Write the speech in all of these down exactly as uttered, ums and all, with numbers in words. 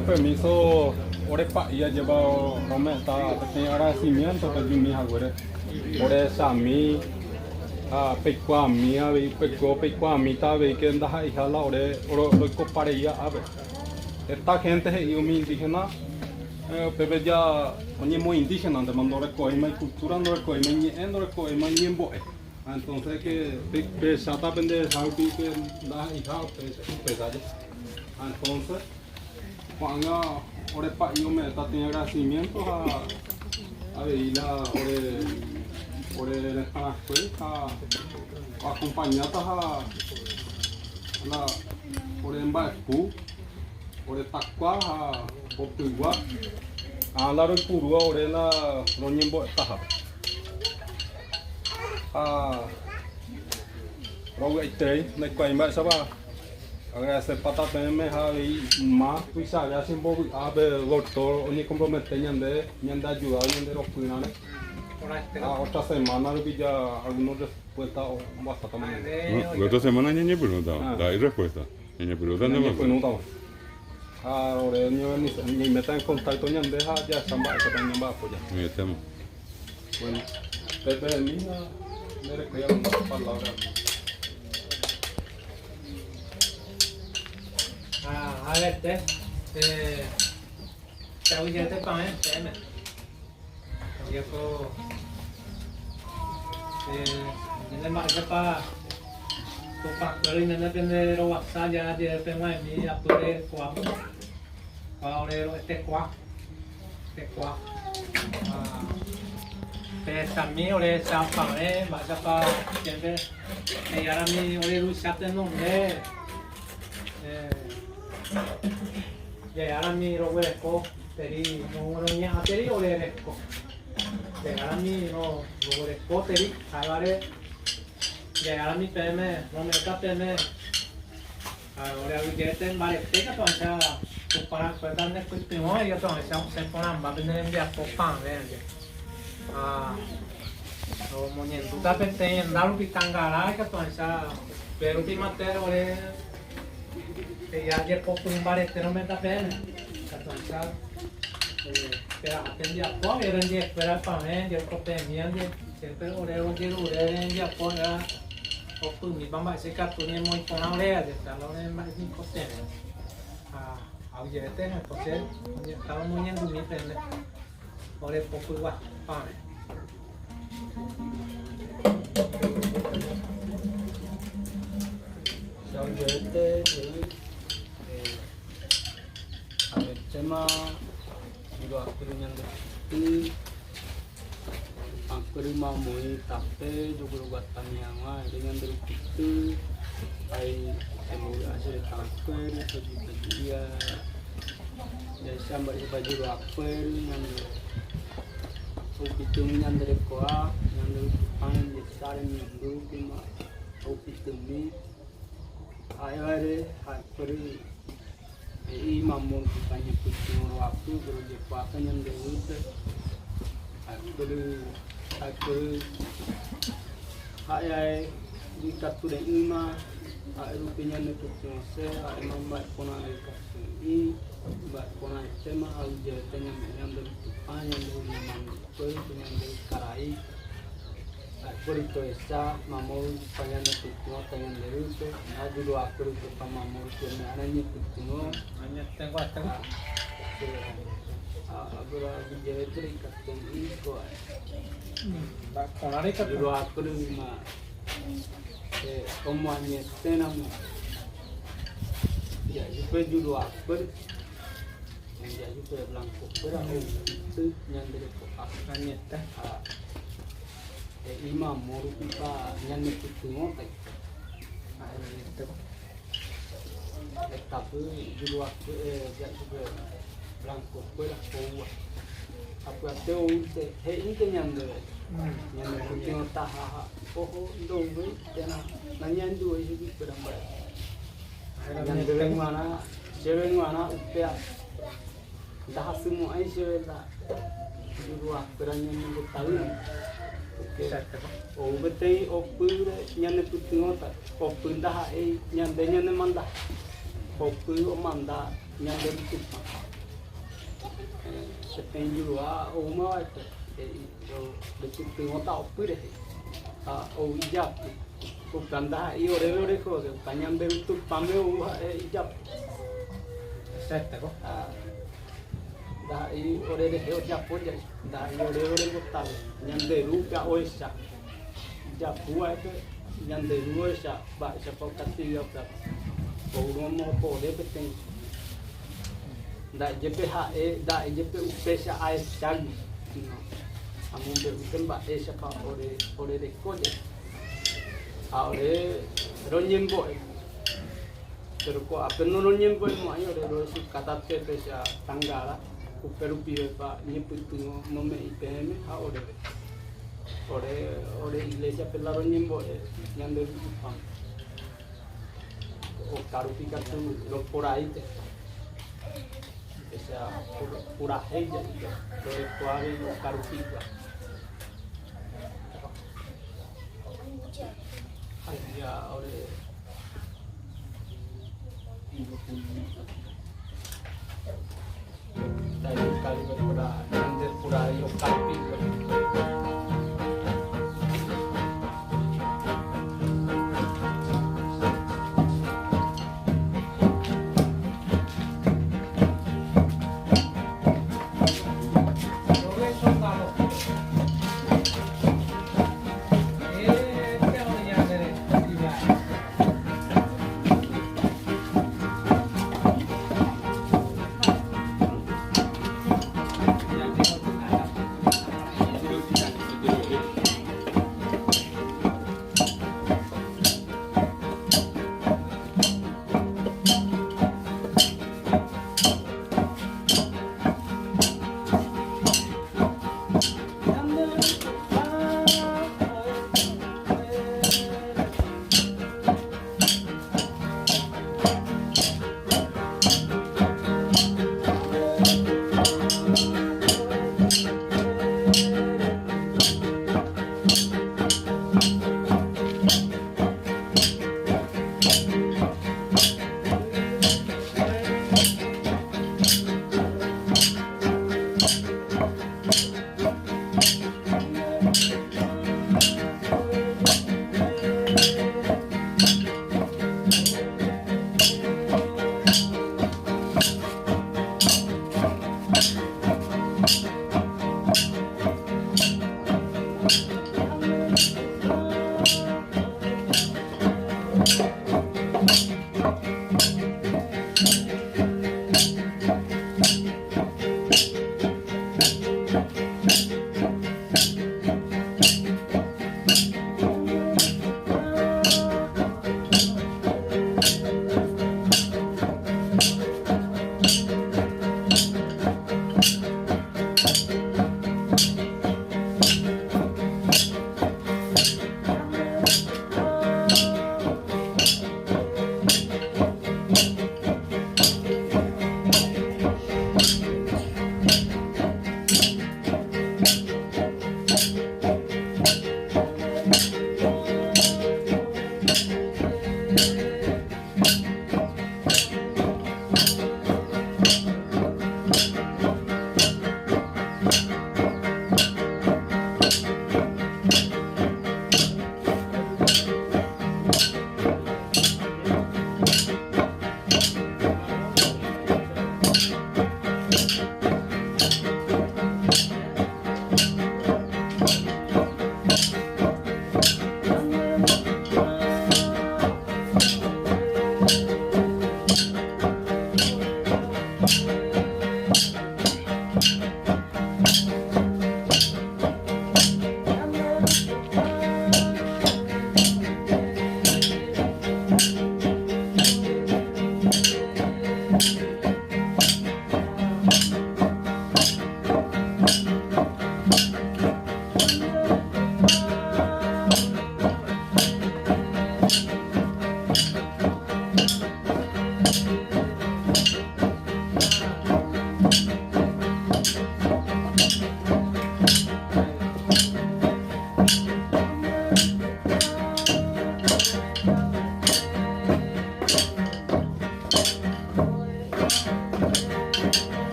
Permiso, ore pa'i ajépa rome'ẽta peteĩ agradecimiento pe Yumi haguére. Ore chami, ha peikuaami avei, peikuaamíta avei ke ndaha'eiha la ore ro-, roikopa rei ápe. Heta gente he'i umi indígena, eh, upépe ya oñemoindígenantema, ndorekovéima icultura, ndorekovéima iñe'ẽ, ndorekovéima iñembo'e. Ah, entonces que pe-, pecháta penderecha rupi ke ndaha'eiha upe, upéva ya. Ah, entonces, ko'ág̃a ore pa'i ome'ẽta peteĩ agradecimiento ha avei la ore, ore retãkue ha oacompañáta ha la ore mba'epu, ore takua ha popygua, ha la roipurúva ore la roñembo'etáhape. Ha rogaiterei, ndaikuaái mba'éichapa. Agradecépata peẽme ha avei ma tuichavéa che mbovy'a pe doctor oñecompromete ñande, ñande ayuda, ñande ropyrãre. Ha otra semana rupi ya algunos respuesta ombo'eháta. Mm, la otra semana ñañepyrũtava, ah, la respuesta. Ñañepyrũta nde ñañepyrũtava. Ha ore ña-, ñaiméta en contacto ñande ha jahecha mba'éichapa ñamba'apo ya. Oĩetéma. Bueno, Pepe, mira, nde recuerda una palabra. Ah, a ver, te, eh, te voy a decir para mí, espérame. Viejo, eh, nende mba'éichapa Tupãkuéra oiméne pende rovasa ya, ya peg̃uahẽmi apyre kuaa. Kuaa ore ro'e tekua. Tekua. Ah, pehechami ore chapavẽ, mba'éichapa siempre, eh, ja'éra mi ore ruvicha tenonde, eh, ja'éra mi roguereko teri, no, roñe'ã teri ore reko. Ja'éra mi ro-, roguereko teri, ha'évare ja'éra mi peẽme, rome'ẽta peẽme. Ha ore aguyjéte mbarete ikatu hag̃uáicha Tupã ra'ykuéra nepytyvõ, ikatu hag̃uáicha osẽ porãmba pende rembiapo pavẽ. Ha omoñendúta peteĩ henda rupi tangara, ikatu hag̃uáicha pe rupi mate ore, pe ya jepopy mbarete rome'ẽta peẽme. Ikatu hag̃uáicha, eh, pe a'a tembiapo, avei rendiekuéra pavẽ, jeikotevẽmi, siempre ore ojerure rembiapo, ore opymípa mba'e che katu ñemoĩ porã ore, ajépa la ore mba'e ñeikotevẽ. Ha, aguyjéte, entonces, oñe-, ha omoñendumi pende ore popyguapavẽ. Aguyjéte, eh, Ametéma, juruapy ru ñande pytã, akue ru mamoĩ tape, juguruguatami hag̃ua, ere ñande ru pytã, ai, emuvy'a che retãkuéra, pejupeju'a, jaicha mba'éichapa juruapy ru ñande, oupytũmi ñande rekoa, ñande ru Tupã ñande Tupã remiandu, kima oupytũmi, ha'e vaere, ha'e kue ru, He'i mamónte, ñepytyvõ roapy, pero jekuaáta ñande yvýpe. Ha'e kue ru, ha'e kue ru, ha'e ae ikature'ỹma, ha'e rupi ñanepytyvõse, ha'e ma mba'e porã reikature'ỹ, mba'e porãetéma, ha aguyjevete ñame'ẽ ñande ru Tupã, ñande ru ñamandu'ukue, ñande ru karai. Ha'e kue ru toecha, mamónte, paña ñepytyvõta ñande yvýpe, ha juruapy ru Tupã mamónte, ñane ñepytyvõ. Aña, tengo, tengo. Ah, sí, ah, pero aguyjevete ikatu híko, eh. Mm, va, con la rica, juruapy ru ma, eh, como añeténamo. Ya, yo pues juruapy ru. Ñande ayupe blanco fuera o pytã ñande rekoa. Añete. Ah, he'i mamónte rupipa ñanepytyvõta. Ah, añete. Etapy juruapy, eh, ya ayupe blanco fuera oúva. Apyate oúnte, he'ínte ñandéve. Mm. Ñanepytyvõta ha, ha, oho, ndoúi, térã, nañahenduvéi chupekuéra mba'e. Ñandéve g̃uarã, chéve g̃uarã upéa ndahasymo'ãi chéve la juruapy ru ñañembotavýrõ. Porque ou peteĩ opýre ñanepytyvõta, opy ndaha'éi ñande ñanemanda, opy omanda ñande ru Tupã. Sepénjulu a uma wa esto. Dio, dio tutun ota opure. A, o ijap. Bukan daha'i ore-ore ko, bukan ñanderu Tupame o, e, ijap. Sete ko. A, daha'i ore-ore ko ijap ko ya. Daha'i ore-ore ko tal. Ñanderu ka oesa. Ijap ua esto, ñanderu oesa. Ba, esa pa kati ya ka. Ko uno mo ko de peten. Da'i yepe ha'e, da'i yepe upésa a esa gi. No. Amu be utem ba esa pa ore, ore de koye. A ore roñembo'e. Pero ko ape no roñembo'e mo ai ore ro si katate pe sa tangara. Upéru pire pa ñe putu no, no me ipeme a ore. Ore, ore iglesia pe la roñembo'e, ñanderu Tupame. O karupi katu lo por ahí te. Esa pura, pura heya, lo de kuare lo karupi ka. Ay, ya, ore.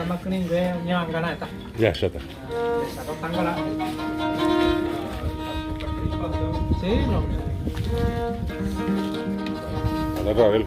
Makuning gue nyawa gana ta. Ya, sata. Sata tanggal la. Si, no. Ada ba, wel.